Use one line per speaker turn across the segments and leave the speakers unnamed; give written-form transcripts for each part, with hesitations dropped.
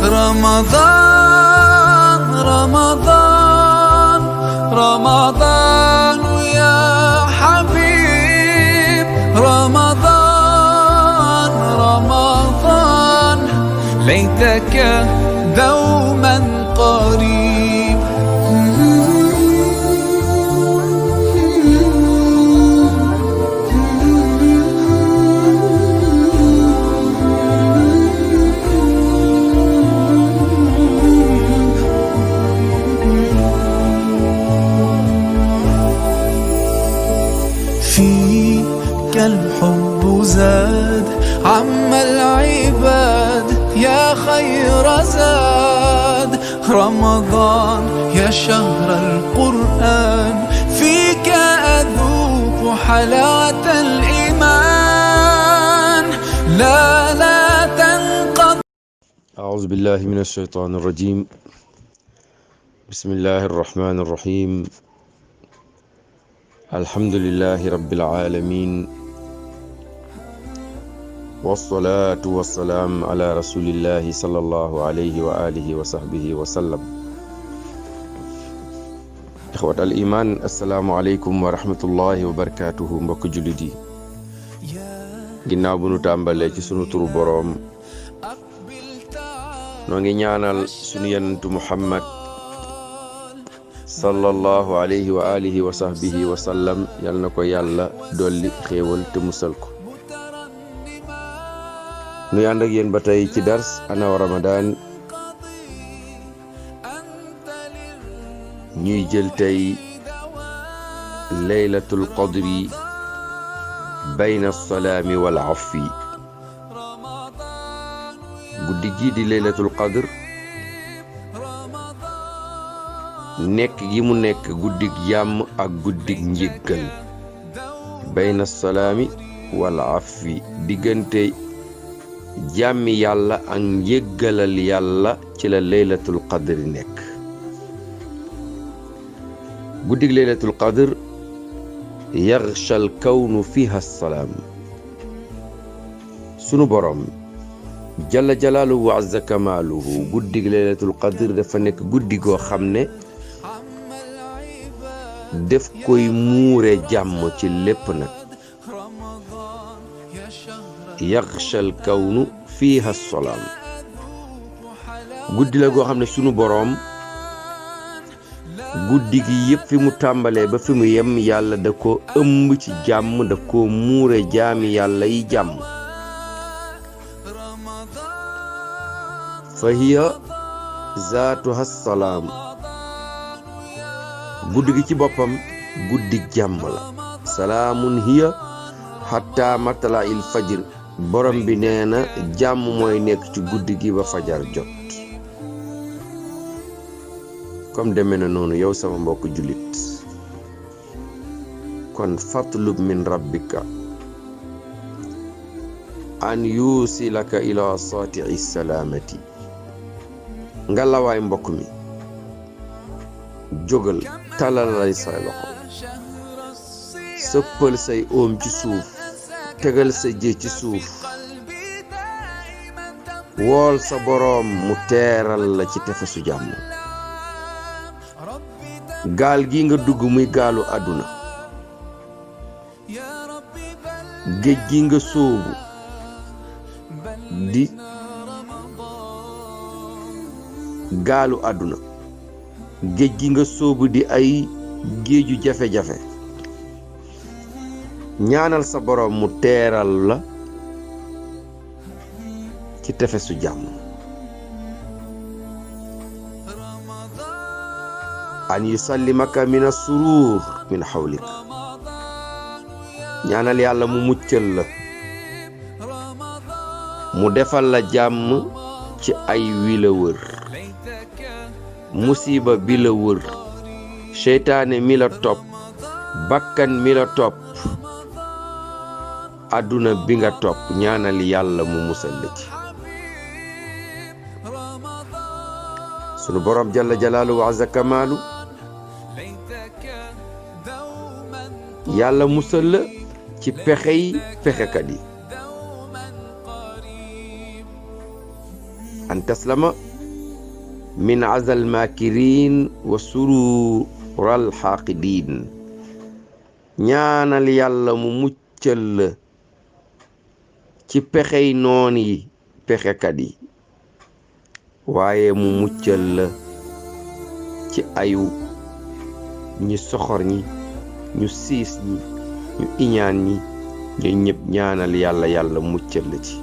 رمضان رمضان رمضان يا حبيب رمضان رمضان ليتك دوما قريب فيك الحب زاد عم العباد يا خير زاد رمضان يا شهر القرآن فيك أذوق حلاوة الإيمان لا تنقضي.
أعوذ بالله من الشيطان الرجيم. بسم الله الرحمن الرحيم. الحمد لله رب العالمين والصلاة والسلام على رسول الله صلى الله عليه وآله وصحبه وسلم. إخوة الإيمان السلام عليكم ورحمة الله وبركاته. mbokk jullit yi ginnaaw bu nu tàmbalee ci sunu turu boroom noo ngi ñaanal sunu yenentu Muhammad sallallahu alayhi wa alihi wa sahbihi wa sallam yal na ko yàlla dolli xéewal te musal ko. nuy ànd ak yéen ba tey ci dars ana wa ramadan ñuy jël tey laylatul qadri bayna salaami wal afwi. guddi gii di laylatul qadr nekk gi mu nekk guddig jàmm ak guddig njéggal bayna salaami wal afwi, diggante jàmmi yàlla ak njéggalal yàlla ci la laylatul qadri nekk. guddig laylatul qadr yaxshal kawnu fiha salaam. sunu borom jalla jalaaluhu wa azza kamaaluhu guddig laylatul qadr dafa nekk guddi goo xam ne def koy muure jàmm ci lépp nag. yaxshal kawnu fiiha salaam, guddi la goo xam ne sunu boroom guddi gi yëpp fi mu tàmbalee ba fi mu yem yàlla da ko ëmb ci jàmm, da ko muure jaami yàlla yi jàmm. fa hiya zaatuha salaam, guddi gi ci boppam guddi jàmm la. salaamun hiya hatta matla il fajr, borom bi nee na jàmm mooy nekk ci guddi gi ba fajar jot. comme deme na noonu yow sama mbokk jullit, kon fatlub min rabbika an yusilaka ila saati'i salaamati. nga lawaay mbokk mi jógal talalay say loxo, sëppal say oom ci suuf, tegal sa jë ci suuf, wool sa boroom mu teeral la ci tefesu jàmm. gaal gi nga dugg muy gaalu àdduna, géej gi nga sóobu di gaalu àdduna, géej gi nga sóobu di ay géeju jafe-jafe. ñaanal sa boroom mu teeral la ci tefesu jàmm. an yusallimaka min as-surur min hawlik, ñaanal yàlla mu muccal la, mu defal la jàmm ci ay wi la wër, musiba bi la wër, seytaane mi la topp, bakkan mi la topp, àdduna bi nga topp, ñaanal yàlla mu musal la ci. sunu borom jalla jalaalu wa azza kamaalu yàlla musal la ci pexey pexekat yi. an taslama min azal makirin wa surural xaqidin. ñaanal yàlla mu muccal la ci pexey noon yi pexekat yi, waaye mu muccal la ci ayu ñi soxor ñi, ñu siis ñi, ñu iñaan ñi, ñooy ñëpp ñaanal yàlla yàlla muccal la ci.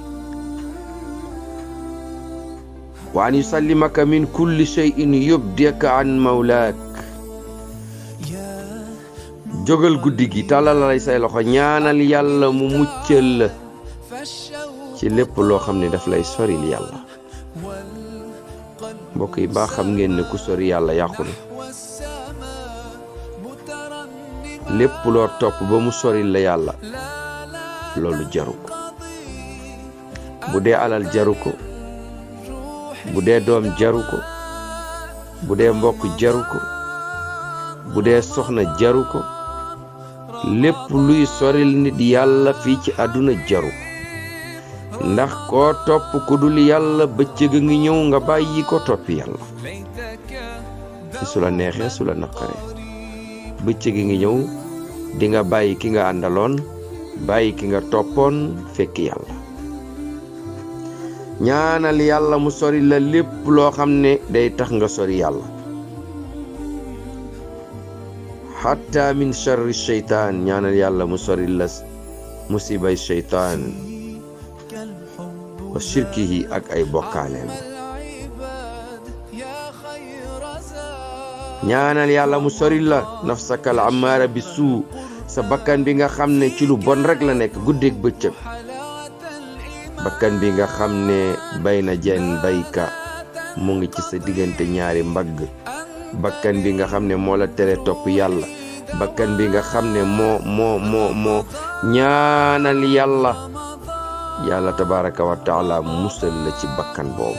wa an yusallimaka min kulli shay'in yubdika an mawlaak. jógal guddi gi tàllalay say loxo ñaanal yàlla mu muccal la ci lépp loo xam ne daf lay soril yàlla. mbokk yi baa xam ngeen ne ku sori yàlla yàqu na. lépp loo topp ba mu soril la yàlla loolu jaru ko. bu dee alal jaru ko, bu dee doom jaru ko, bu dee mbokk jaru ko, bu dee soxna jaru ko. lépp luy soril nit yàlla fii ci àdduna jaru ko. ndax koo topp ku dul yàlla bëccëg a ngi ñëw nga bàyyi ko toppi yàlla. ci su la neexee su la naqaree bëccëg a ngi ñëw di nga bàyyi ki nga àndaloon, bàyyi ki nga toppoon fekk yàlla. ñaanal yàlla mu sori la lépp loo xam ne day tax nga sori yàlla. hatta min sharri sheytaan, ñaanal yàlla mu sori la musibay sheytaan wa shirkihi ak ay bokkaaleem. ñaanal yàlla mu sori la nafsaka al amaara bi suu, sa bakkan bi nga xam ne ci lu bon rek la nekk guddeeg bëccëg. bakkan bi nga xam ne bay na jenn bayka mu ngi ci sa diggante ñaari mbagg. bakkan bi nga xam ne moo la tere topp yàlla. bakkan bi nga xam ne moo ñaanal yàlla yàlla tabaraka wa taala musal la ci bakkan boobu.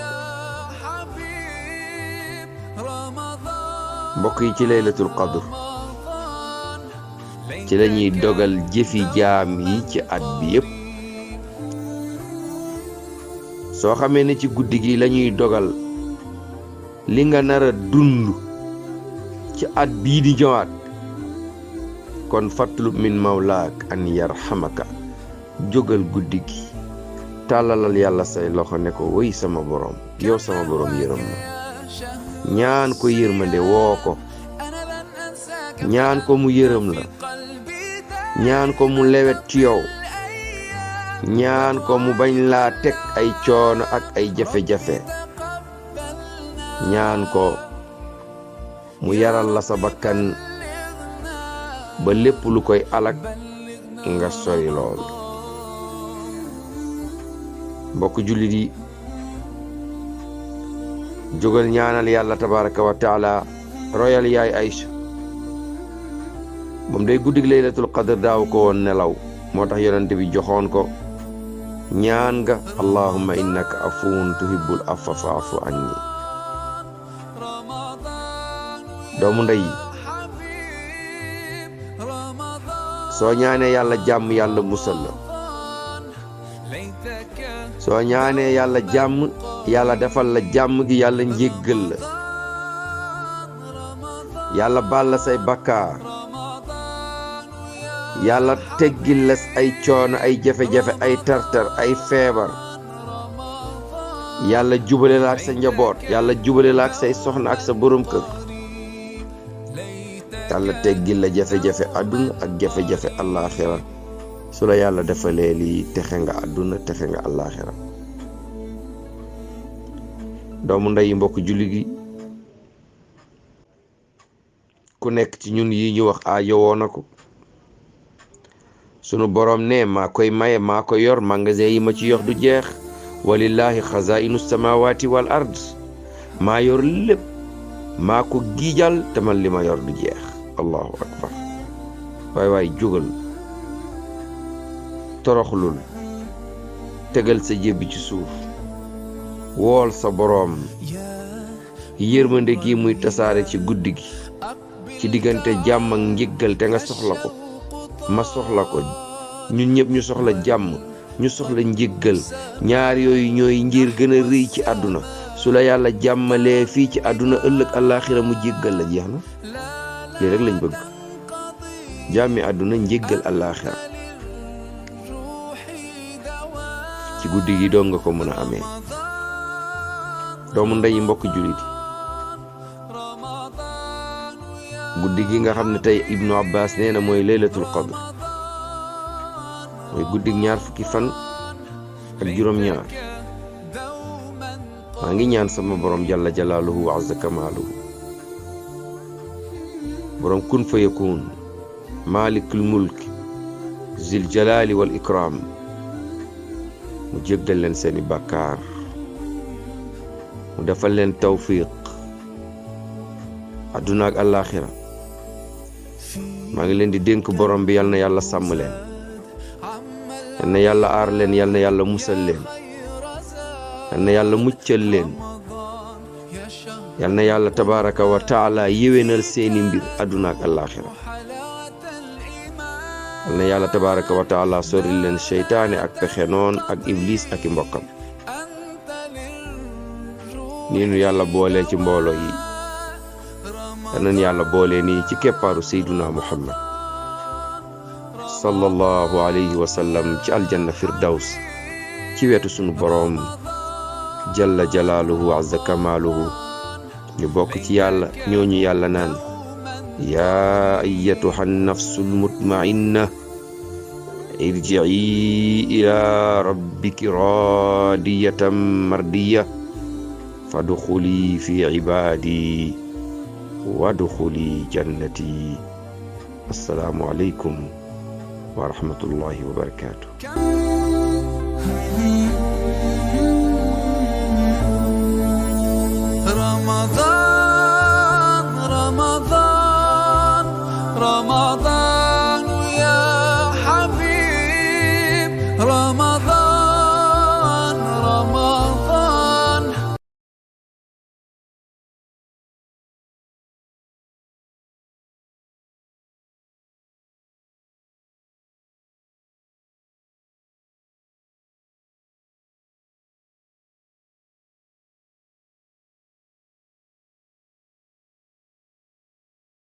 mbokk yi ci laylatul qadr ci la ñuy dogal jëfi jaam yi ci at bi yépp. soo xamee ne ci guddi gi la ñuy dogal li nga nar a dund ci at bii di ñëwaat, kon fatlub min mawlaak an yarhamaka. jógal guddi gi tàllalal yàlla say loxo ne ko woy sama borom, yow sama borom yërëm ma. ñaan ko yërmande, woo ko, ñaan ko mu yërëm la, ñaan ko mu lewet ci yow, ñaan ko mu bañ laa teg ay coono ak ay jafe-jafe. ñaan ko mu yaral la sa bakkan ba lépp lu koy alak nga sori lool. mbokk jullit yi, jógal ñaanal yàlla tabaraka wa taala. royal yaay Aïcha, moom day guddig laylatul qadr daaw ko woon nelaw, moo tax yonente bi joxoon ko ñaan nga allahumma innaka afuwun tuhibbul afwa fa'fu anni. doomu ndey, soo ñaanee yàlla jàmm yàlla musal la. soo ñaanee yàlla jàmm yàlla defal la jàmm gi, yàlla njéggal la, yàlla baal la say bakkaar, yàlla teggil la ay coono, ay jafe-jafe, ay tartar, ay feebar. yàlla jubale la ak sa njaboot, yàlla jubale la ak say soxna ak sa borom kër. yàlla teggil la jafe-jafe àdduna ak jafe-jafe àllaaxira. su la yàlla defalee lii texe nga àdduna, texe nga àllaaxira. doomu ndey mbokk julli gi, ku nekk ci ñun yi ñu wax aajowoo na ko. sunu borom ne maa koy maye, maa ko yor, magasin yi ma ci yor du jeex. walillahi xazainu samawati wal ard, maa yor lépp, maa ko giijal te man li ma yor du jeex. allahu akbar. waay jógal, toroxlul, tegal sa jébbi ci suuf, wool sa boroom. yërmande gi muy tasaare ci guddi gi ci diggante jàmm ak njëggal te nga soxla ko, ma soxla ko, ñun ñëpp ñu soxla jàmm, ñu soxla njëggal. ñaar yooyu ñooy ngir gën a rëy ci àdduna. su la yàlla jàmmalee fii ci àdduna ëllëg àllaaxira mu jéggal la jeex na lii rek lañ bëgg jàmmi àdduna njéggal àllaaxira ci guddi gi doo nga ko mën a amee doomu ndeyi mbokk jullit guddi gi nga xam ne tey Ibnu Abbas nee na mooy laylatul qadr mooy guddi ñaar fukki fan ak juróom-ñaar maa ngi ñaan sama borom jalla jalaaluhu wa azza kamaaluhu borom kun fa yakun malikul mulk zil jalaali wal ikram mu jéggal leen seeni bàkkaar mu defal leen tawfiq àdduna ak àllaaxira maa ngi leen di dénk borom bi yal na yàlla sàmm leen yal na yàlla aar leen yal na yàlla musal leen yal na yàlla muccal leen yal na yàlla tabaraka wa taala yéwénal seeni mbir àdduna ak àllaaxira yal na yàlla tabaraka wa taala soril leen seytaane ak pexe noon ak iblis ak i mbokkam nii nu yàlla boole ci mbooloo yi yal na yàlla boole nii ci keppaaru seyduna muhammad sallallahu alayhi wa sallam ci aljanna firdaws ci wetu sunu boroom jalla jalaaluhu wa azza kamaaluhu ñu bokk ci yàlla ñooñu yàlla naan yaa ayyatuha nafsul mutma'inna irji'i ila rabbiki radiyatan mardiya fadxuli fi ibadi wadxuli jannati assalaamu aleykum wa rahmatullahi wa barakaatu.
رمضان رمضان رمضان